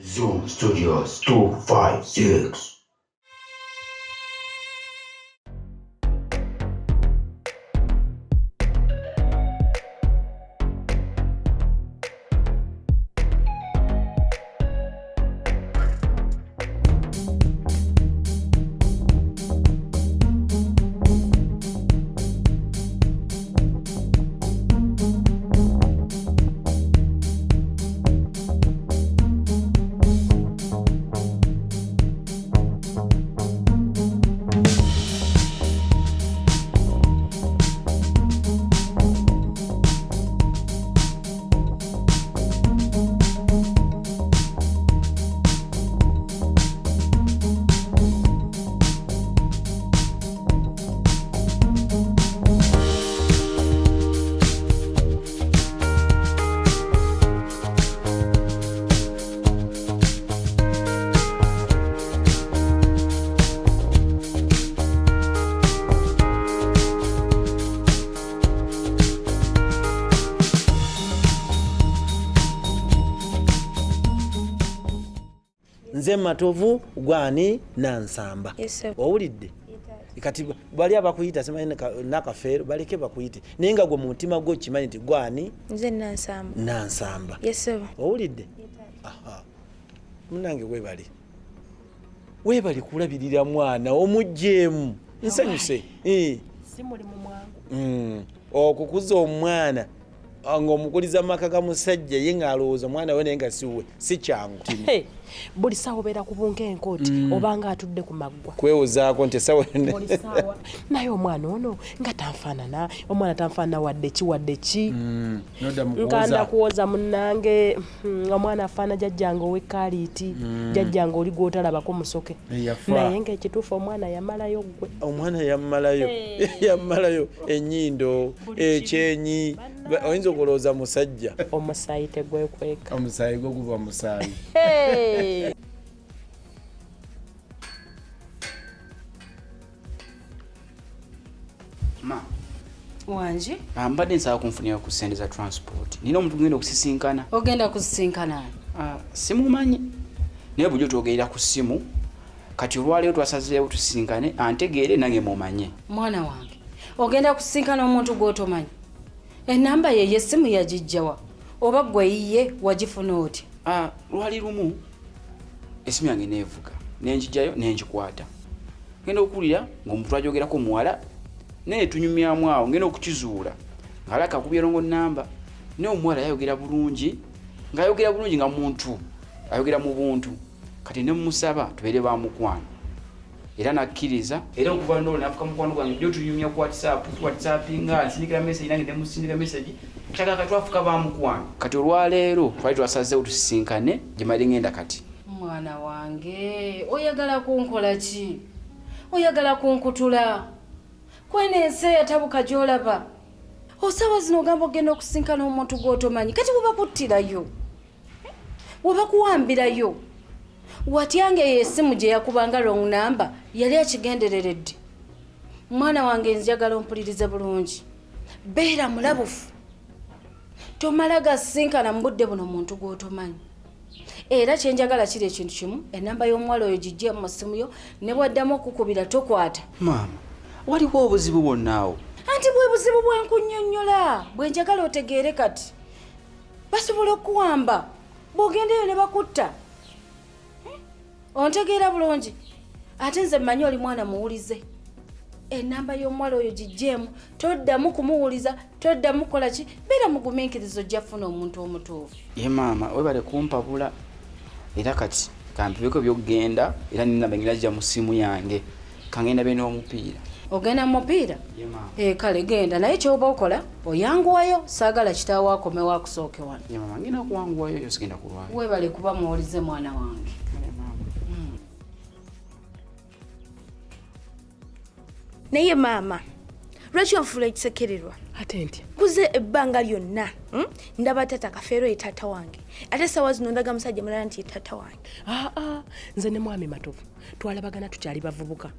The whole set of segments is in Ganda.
Zoom Studios 256. Nze Matovu gwani Nansamba. Yes, sir. Owulidde? Kati bali abakuyita simanyi nakafeero baleke bakuyite, naye nga gwe mu mutima gwo kimanyi nti gwani Nze Nansamba. Nansamba. Yes, sir. Owulidde? Aha. Munange webali, webali kulabirira mwana omugjeemu. Nsanyuse. Si mulimu mwangu. Okukuza omwana ng'omukuliza mu maka ga musajja ye ng'alowooza mwana we naye nga si we, si kyangu. Hey, buli ssaawa obeera ku bunkenke oti obanga atudde ku maggwa. Kwewozaako nti essaawa yonna. Buli ssaawa. Naye omwana ono nga tanfaanana, omwana tanfaanana wadde ki wadde ki. Nodda mu Nkanda kuwoza. Kuwoza munnange, omwana afaana jjajjange ow'ekkaaliiti, jjajjange oli gw'otalabako musoke. Yafa. Naye ng'ekituufu omwana yamalayo ggwe. Omwana yammalayo, yammalayo ennyindo, ekyenyi, oyinza okulowooza musajja. Omusaayi tegwekweka. Omusaayi gwo guba musaayi. Hey! Ma. Wangi. Mbadde nsaba kunfunira ku ssente za transport. Nina omuntu genda okusisinkana. Ogenda kusisinkana ani? Simumanyi, naye bulijjo twogerera ku ssimu. Kati olwaleero twasazeewo tusisinkane, antegeere nange mumanye. Mwana wange, ogenda kusisinkana omuntu gw'otomanyi? Enamba ye y'essimu yagijjawa? Oba gwe yiye wagifuna otya? Lwali lumu essimu yange neevuga, nenjijjayo nengikwata. Ngenda okuwulira ng'omuntu ajogerako muwala, naye tunyumyamu awo, ngenda okukizuula ng'alaka akubye rongo namba, naye omuwala yayogera bulungi, ng'ayogera bulungi nga muntu ayogera mu buntu. Kati ne mmusaba tubeere ba mukwano, era nakkiriza. Era okuva n'olwo nafuka mukwano gwange, jjo tunyumya ku WhatsApp, WhatsApp nga nsindikira message, nange ne musindika message, kyagala kati twafuka ba mukwano. Kati olwaleero twali twasazeewo tusisinkane, gye mbadde ngenda kati. Mwana wange, oyagala kunkola ki? Oyagala kunkutula? Kweno ensi eyatabuka gy'olaba. Osaawa zino ogamba ogenda okusisinkana omuntu gw'otomanyi, kati bwe bakuttirayo, bwe bakuwambirayo, watya eyo essimu gye yakubanga wrong number yali akigendereredde? Mwana wange, njagala ompulirize bulungi, beera mulabufu, tomala gasisinkana mu budde buno muntu gw'otomanyi. Era kyenjagala kiri ekintu kimu, enamba y'omuwala oyo gijje mu ssimu yo, ne bwaddamu okukubira tokwata. Maama, waliwo obuzibu bwonna awo? Anti bwe buzibu bwenkunnyonnyola, bwe njagala otegeere. Kati basobola okuwamba, bw'ogendeyo ne bakutta. Ontegeera bulungi? Ate nze mmanyi oli mwana muwulize. Enamba y'omuwala oyo gijjeemu, toddamu kumuwuliza, toddamu kukola ki, beera mugumiikiriza, ojja kufuna omuntu omutuufu. Ye maama, webale kumpabula. Era kati kampibeko byokugenda, era ninamba ngenda gijja mu ssimu yange. Kangenda be n'omupiira. Ogenda mu mupiira? Ye maama. E, kale genda, naye kyoba okola oyanguwayo, saagala kitaawo akomewo akusooke wano. Ye maama, ngenda kuwanguwayo, yo sigenda kulwayo. Weebale kuba muwulize, mwana wange. Kale maama. Naye maama, lwaki onfuula ekisekererwa? Ate ntya? Kuze ebbanga lyonna, Ndaba taata Kafeero ye taata wange, ate essaawa zino ndaga musajja mulala nti ye taata wange. Aa, nze ne mwami Matovu twalabagana tukyali bavubuka,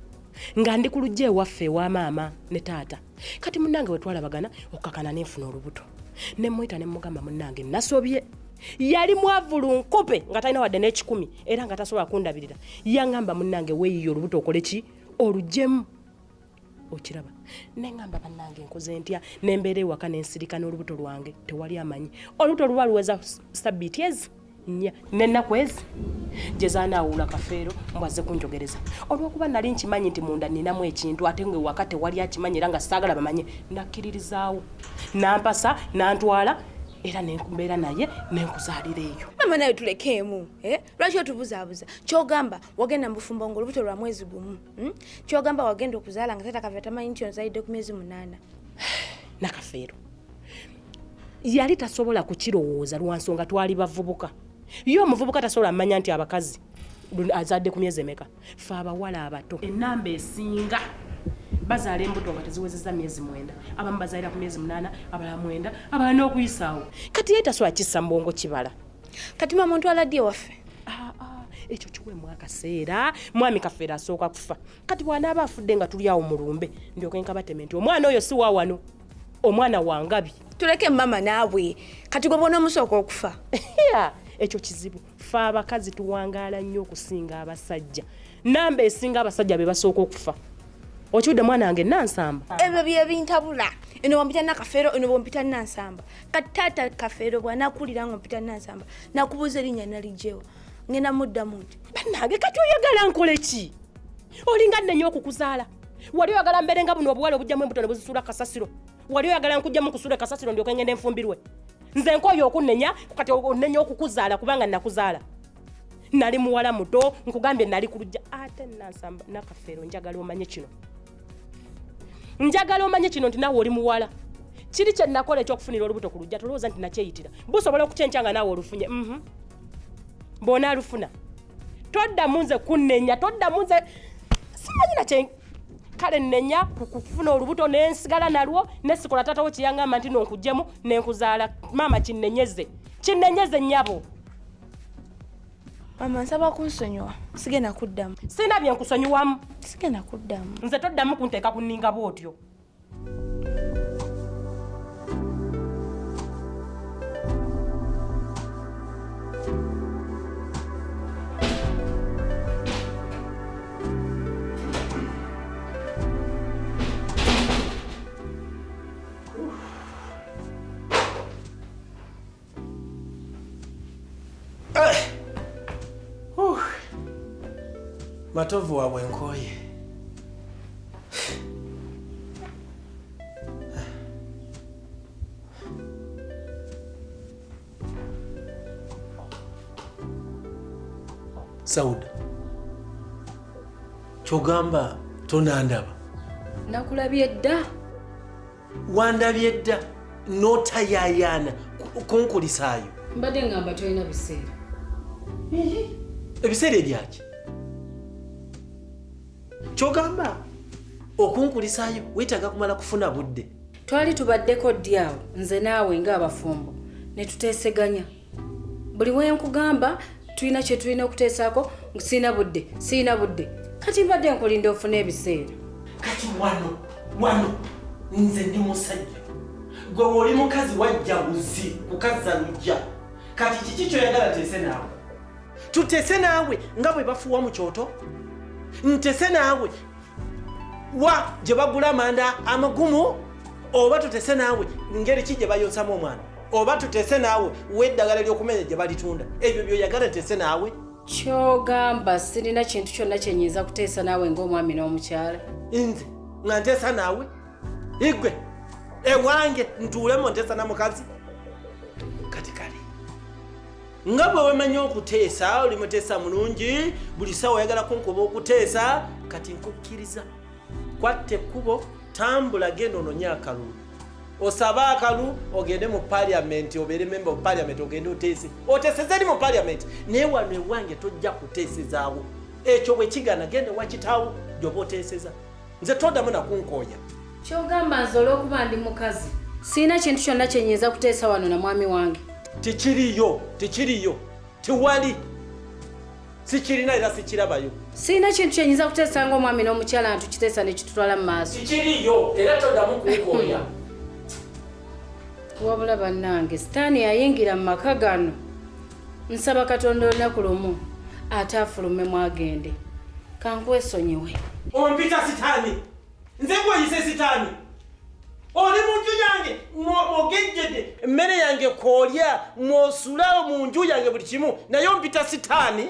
nga ndi ku lujja ewaffe ewa maama ne taata. Kati munnange bwe twalabagana, okukakana nenfuna olubuto, ne muyita ne mugamba, munnange nasobye. Yali mwavu lunkupe nga talina wadde n'ekikumi era nga tasobola kundabirira. Yaŋŋamba munnange weeyiye olubuto okole ki? Olugyemu. Okiraba. Ne ŋŋamba bannange nkoze ntya ne mbeera ewaka ne nsirika n'olubuto lwange tewali amanyi. Olubuto luba luweza sabbiiti ezi nnya n'ennaku ezi gye zaanaawuula Kafeero mbu azze kunjogereza. Olw'okuba nali nkimanyi nti munda nninamu ekintu ate ng'ewaka tewali akimanyi era nga saagala bamanye, nakkiririzaawo. N'ampasa, n'antwala era ne mbeera naye ne nkuzaalira eyo. Maama nawe tulekeemu, eh? Lwaki otubuzaabuza? Ky'ogamba wagenda mu bufumbo ng'olubuto lwa mwezi gumu. Ky'ogamba wagenda okuzaala nga taata Kafeero tamanyi nti onzaalidde ku myezi 8. Nakafeero yali tasobola kukirowooza lwa nsonga twali bavubuka. Ye omuvubuka tasobola mmanya nti abakazi azadde ku myezi emeka. Ffe abawala abato ennamba esinga bazaala embuto nga teziwezezza myezi 9, abamu bazaalira ku myezi 8, abalala 9, abalala n'okuyisaawo. Kati ye tasobola kissa mu bwongo kibala. Kati maama ontwala ddi ewaffe? Ekyo kiweemu akaseera. Mwami Kafeero asooka kufa. Kati bw'anaaba afudde nga tuli awo mu lumbe, ndyoke nkabateme nti omwana oyo si wa wano, omwana wa Ngabi. Tuleke mama naawe. Kati gwe bw'ona omusooka okufa. Ekyo kizibu. Ffe abakazi tuwangaala nnyo okusinga abasajja. Namba esinga abasajja be basooka okufa. Okiwudde mwana wange Nansamba? Ebyo bye bintabula. Eno bw'ompita Nakafeero, eno bw'ompita Nansamba. Kati taata Kafeero bw'anaakuwulira ng'ompita Nansamba, nakubuuza erinnya naliggyewa. Ngenda muddamu nti, bannange kati oyagala nkole ki? Olinga nnenya okukuzaala. Wali oyagala mbeere nga buno obuwala obugyamu embuto ne buzisuula kasasiro. Wali oyagala nkugyamu nkusuule kasasiro ndyoke ngende nfumbirwe. Nze nkooye okunnenya, kati onnenya okukuzaala kubanga nakuzaala. Nali muwala muto, nkugambye nali ku luggya. Ate Nansamba Nakafeero njagala omanye kino. Njagala omanye kino nti naawe oli muwala. Kiri kye nakola eky'okufunira olubuto ku luggya tolowooza nti nakyeyitira. Busobola okukyenkya nga naawe olufunye. Bw'onaalufuna. Toddamu nze kunnenya, toddamu nze simanyi na kye kale nnenya ku kufuna olubuto ne nsigala nalwo ne sikola taata wo kye yaŋŋamba nti no nkuggyemu ne nkuzaala. Maama kinnenyeze, kinnenyeze nnyabo. Maama nsaba kunsonyiwa, sigenda kuddamu. Sirina bye nkusonyiwamu. Sigenda kuddamu. Nze toddamu kunteeka ku nninga bw'otyo. Matovu waabwe nkooye. Sauda, kyogamba tonandaba? Nakulabye dda. Wandabye dda n'otayayaana kunkulisaayo. Mbadde ngamba tolina biseera. Ebiseera ebyaki? Kyogamba okunkulisaayo weetaaga kumala kufuna budde. Twali tubaddeko ddi awo nze naawe ng'abafumbo ne tuteeseganya. Buli we nkugamba tulina kye tulina okuteesaako, sirina budde, sirina budde. Kati mbadde nkulinda ofune ebiseera. Kati wano, wano nze ndi musajja, gwe oli mukazi wajja buzi kukazza lujja. Kati kiki ky'oyagala nteese naawe? Tuteese naawe nga bwe bafuuwa mu kyoto? Nteese naawe wa gye bagula amanda amagumu? Oba tuteese naawe ngeri ki gye bayonsamu omwana? Oba tuteese naawe w'eddagala ly'okumenya gye balitunda? Ebyo by'oyagala nteese naawe? Ky'ogamba sirina kintu kyonna kye nnyinza kuteesa naawe ng'omwami n'omukyala? Nze nga nteesa naawe? Igwe ewange ntuulemu nteesa na mukazi? Kati kale nga bwe wemanyi okuteesa, oli muteesa mulungi, buli ssaawa oyagala kunkuba okuteesa, kati nkukkiriza. Kwatta ekkubo, tambula genda ononye akalulu. Osabe akalu ogende mu parliament, obeere member of parliament, ogende oteese. Oteeseze eri mu parliament, naye wano ewange tojja kuteesezaawo. Ekyo bwe kigaana genda ewa kitaawo gy'oba oteeseza. Nze toddamu na kunkooya. Ky'ogamba nze olw'okuba ndi mukazi sirina kintu kyonna kye nnyinza kuteesa wano na mwami wange? Tekiriyo, tekiriyo, tewali. Sikirina era sikirabayo. Sirina kintu kye nnyinza kuteesa ng'omwami n'omukyala nga tukiteesa ne kitutwala mu maaso. Tekiriyo era toddamu kunkooya. Wabula bannange, sitaani yayingira mu maka gano. Nsaba Katonda olunaku lumu ate afulumemu agende. Kankwesonyiwe. Ompita sitaani? Nze gweyise sitaani? Oli mu nju yange mwogejjedde emmere yange kwolya mwosulawo mu nju yange buli kimu, naye ompita sitaani?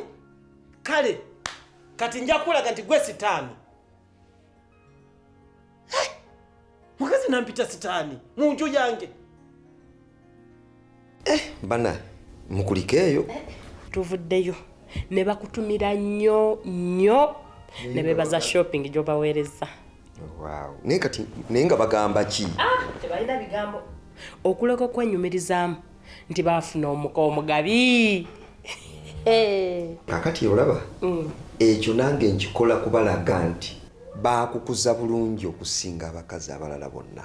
Kale kati nja kulaga nti gwe sitaani. Mukazi nampita sitaani mu nju yange. Bana mukulikeeyo. Tuvuddeyo ne bakutumira nnyo nnyo ne bebaza shopping gy'obaweereza. Wow. Naye kati naye nga bagamba ki? Tebalina bigambo okuleka okwenyumirizaamu nti baafuna omuka omugabi. Kakati olaba ekyo nange nkikola kubalaga nti baakukuza bulungi okusinga abakazi abalala bonna.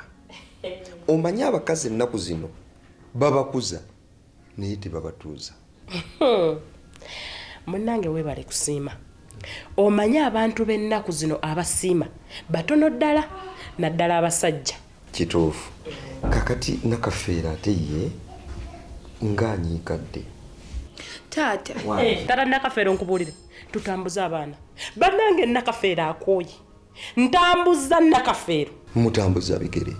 Omanyi abakazi ennaku zino babakuza naye tebabatuuza. Munnange weebale kusiima. Omanyi abantu b'ennaku zino abasiima batono ddala, naddala abasajja. Kituufu. Kakati Nakafeero ate ye ng'anyiikadde. Taata. Taata Nakafeero nkubuulire, tutambuze abaana. Bannange Nakafeero akooye. Ntambuza Nakafeero. Mutambuza bigere.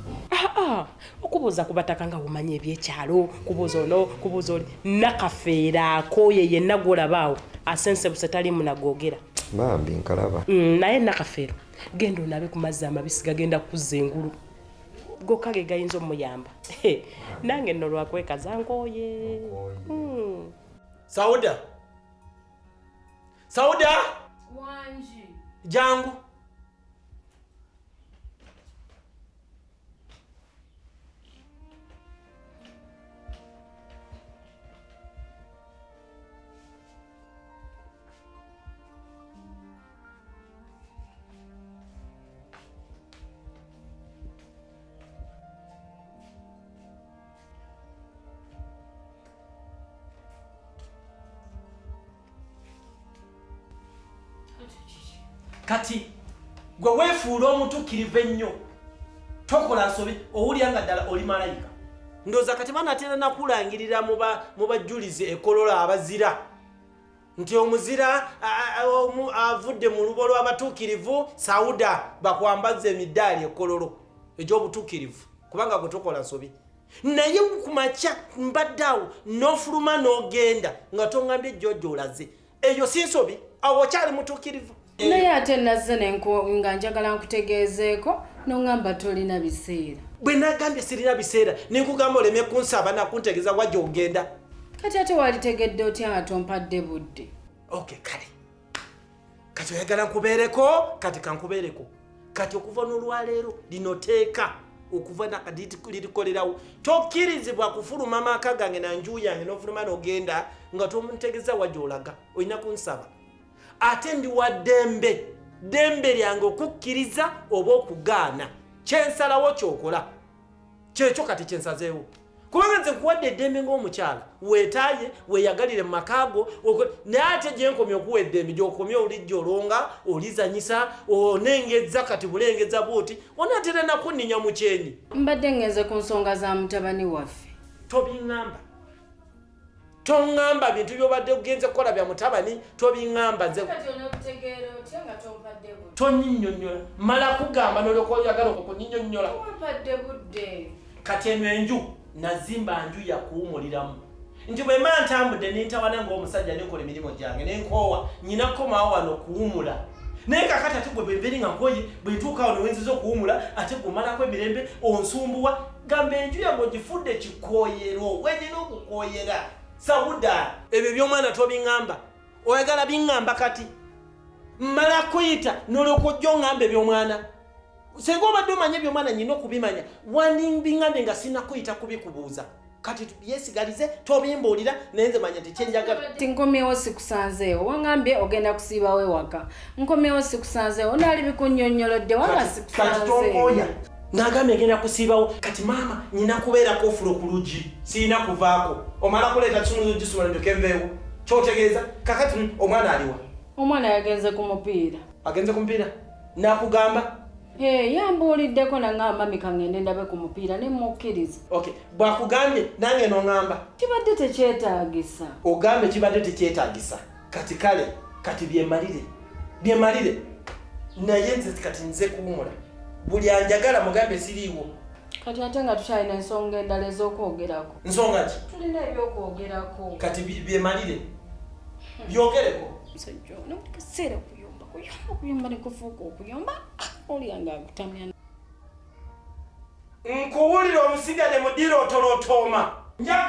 Okubuuza ku bataka nga bw'omanyi ebyekyalo, kubuuza ono, kubuuza oli. Nakafeero akooye yenna gw'olaba awo asensebuse taliimu nagwogera. Bambi nkalaba. Naye Nakafeero genda onaabe ku mazzi amabisi gagenda kukuzza engulu. Gokka ge gayinza omuyamba. Nange nno lwakwekaza nkooye. Sauda. Sauda. Wangi. Jangu. Kati gwe weefuula omutuukirivu ennyo, tokola nsobi, owulira nga ddala oli malayika. Ndowooza kati banaatera nakulangirira mu bajulizi ekolola abazira nti omuzira avudde mu lubo lw'abatuukirivu Sauda, bakwambaza emidaali ekololo egy'obutuukirivu kubanga gwe tokola nsobi. Naye ku makya mbadde awo n'ofuluma n'ogenda nga tongambye jjojja olaze. Eyo si nsobi, awo okyali mutuukirivu. Naye ate nazze nga njagala nkutegeezeeko n'oŋŋamba tolina biseera. Bwe nagambye sirina biseera ne nkugamba oleme kunsaba nakuntegeeza wa gy'ogenda. Kati ate walitegedde otya nga tompadde budde? Okay, kale. Kati oyagala nkubeereko, kati kankubeereko. Kati okuva n'olwaleero lino teeka okuva lirikolerawo. Tokkirizibwa kufuluma maka gange na nju yange n'ofuluma n'ogenda nga tomuntegeeza wa gy'olaga. Olina kunsaba. Ate ndi wa ddembe, ddembe lyange okukkiriza oba okugaana. Kyensalawo ky'okola. Kyekyo kati kyensazeewo. Kubanga nze nkuwadde eddembe ng'omukyala, weetaaye, weeyagalire mu maka go, naye ate gye nkomye okuwa eddembe, gy'okomye olijja olonga, olizanyisa, onengezza kati bulengeza bw'oti, onaatera nakunninya mu kyenyi. Mbadde ngenze ku nsonga za mutabani waffe. Tobiŋŋamba. Toŋŋamba bintu by'obadde ogenze kukola bya mutabani, tobiŋŋamba nze. Kati onookutegeera otya nga tompadde budde? Tonnyinnyonnyola. Mala kugamba n'olyoka oyagala okunnyinnyonnyola. Wampadde budde. Kati eno enju nazimba nju ya kuwumuliramu. Nti bwe mba ntambudde ne ntawana ng'omusajja ne nkola emirimu gyange ne nkoowa, nnyina kukomawo wano kuwumula. Naye kaakati ate gwe bwe mbeera nga nkooye, bwe ntuuka wano we nzize okuwumula, ate gwe omalako emirembe onsumbuwa. Gamba enju yange ogifudde kikooyero, we nnina okukooyera. Sauda, ebyo by'omwana tobiŋŋamba. Oyagala biŋŋamba kati. Mmala kuyita n'olyoka ojja oŋŋamba eby'omwana. Singa obadde omanya eby'omwana nnina okubimanya, wandimbiŋŋambye nga sinnakuyita kubikubuuza. Kati byesigalize tobimbuulira, naye nze manya nti kye njagala. Ti nkomyewo sikusanzeewo, waŋŋambye ogenda kusiibawo ewaka. Nkomyewo sikusanzeewo, naali bikunnyonnyolodde wanga sikusanzeewo. Kati tonkooya. Nagambye ngenda kusiibawo. Kati maama nnina kubeerako ofulo ku luggi, sirina kuvaako. Omala kuleeta kisumuluzo gisumula ndyoke nveewo. Ky'otegeeza kakati omwana aliwa? Omwana yagenze ku mupiira. Agenze ku mupiira? Nakugamba. Yambuuliddeko nangamba mami kaŋŋende ndabe ku mupiira ne mukkiriza. Okay, bwakugambye nange noŋŋamba. Kibadde tekyetaagisa. Ogambe kibadde tekyetaagisa. Kati kale, kati byemalire. Byemalire. Naye nze kati nze kuwumula. Buli anjagala mugambe siriiwo. Kati ate nga tukyalina ensonga endala ez'okwogerako. Nsonga ki? Tulina ebyokwogerako. Kati byemalire. Byogereko. Musajja ono buli kaseera kuyomba, kuyomba, kuyomba ne kufuuka okuyomba. Olya nga akutamya. Nkuwulira omusigale mudira otolotooma. Nja